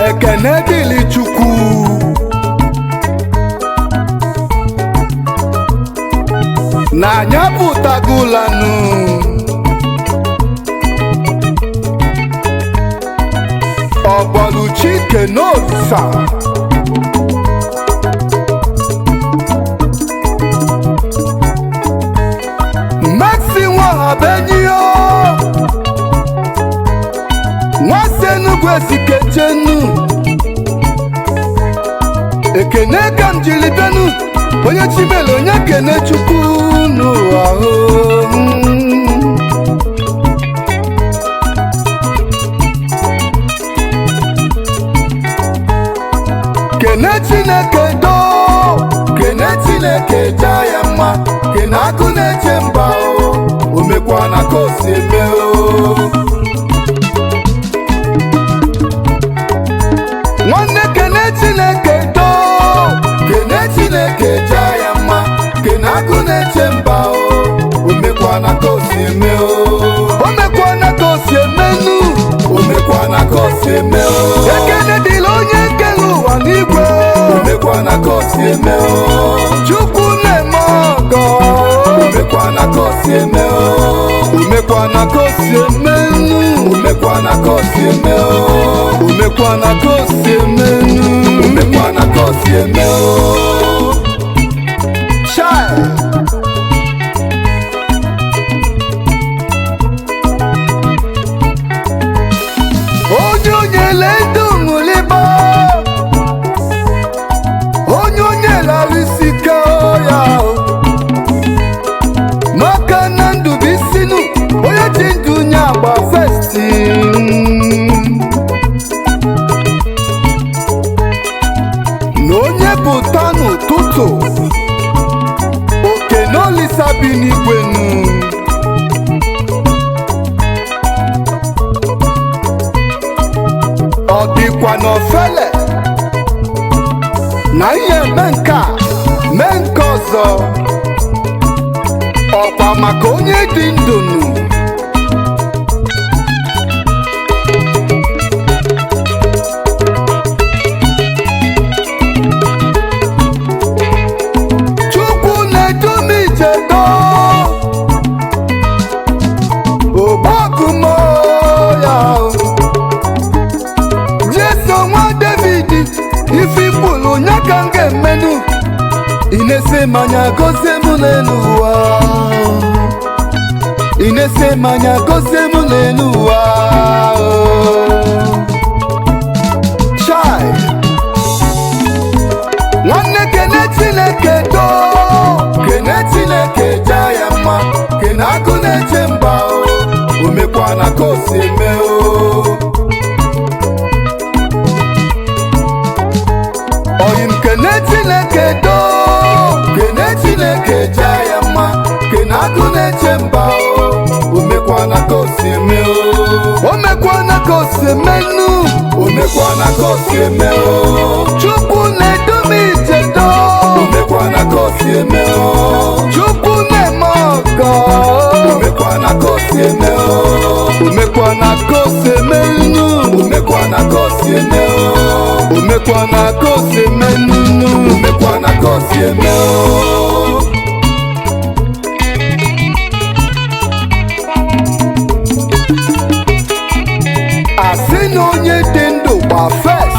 Ekene dịlị Chukwu, na anya pụtagụlanụ. Ọbọlụ Chike n'Olisa, Maxi Nwahabenyi o, Nwasị Enugwu Ezikechenu. Ekene ka m jiri bịanụ, onye chimele onye kene Chukwu n'ụwa o. Kene Chineke doo, kene Chineke jaa ya mma, kene agụ na-eche mba o, o mekwana ka o si eme o. Nwanne kene Chineke doo, kene Chineke jaa ya mma, kene agụ na-eche mba o, o mekwana ka o si eme o. O mekwana ka o si emenu, o mekwana ka o si eme o. Ekene dịrị onye kere ụwa n'igwe, o mekwana ka o si eme o. Chukwu na-eme ọgọ, o mekwana ka o si eme o. O mekwana ka o si emenu, o mekwana ka o si eme o. O mekwana ka o si emenu, o mekwana ka o si eme o. Chai! Onye onyele ndụ ṅụlịba, onye onye lara isi ka ya o. Maka na ndụ bụ isinu, onye ji ndụ nye agba festi. Na onye pụta n'ụtụtụ, oke n'olisa bi n'igwenu. Ọ dịkwa n'ofele na ihe eme nke a mee nke ọzọ, ọkwa maka onye dị ndụ nụ. Chukwu na-edu m ije doo, ogbogumo ya o. Jesu nwa David, ife ikwulu nya ka m ga-emenu. Ị na-ese mmanya gozie m n'elu ụwa, ị na-ese mmanya gozie m n'elu ụwa. Chai! Nwanne kene Chineke doo, kene Chineke jaa ya mma, kene agụ na-eche mba o, o mekwana ka o si eme o. Oyim kene Chineke doo, kene Chineke jaa ya mma, kene agụ na-eche mba o, o mekwana ka o si eme o. O mekwana ka o si emenu, o mekwana ka o si eme o. Chukwu na-edu m ije doo, o mekwana ka o si eme o. Chukwu na-eme ọgọ, o mekwana ka o si eme o. O mekwana ka o si emenu, o mekwana ka o si eme o. O mekwana ka o si emenu, o mekwana ka o si eme o. Asị na onye dị ndụ gba first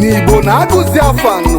n'Igbo na-agụzi afanụ.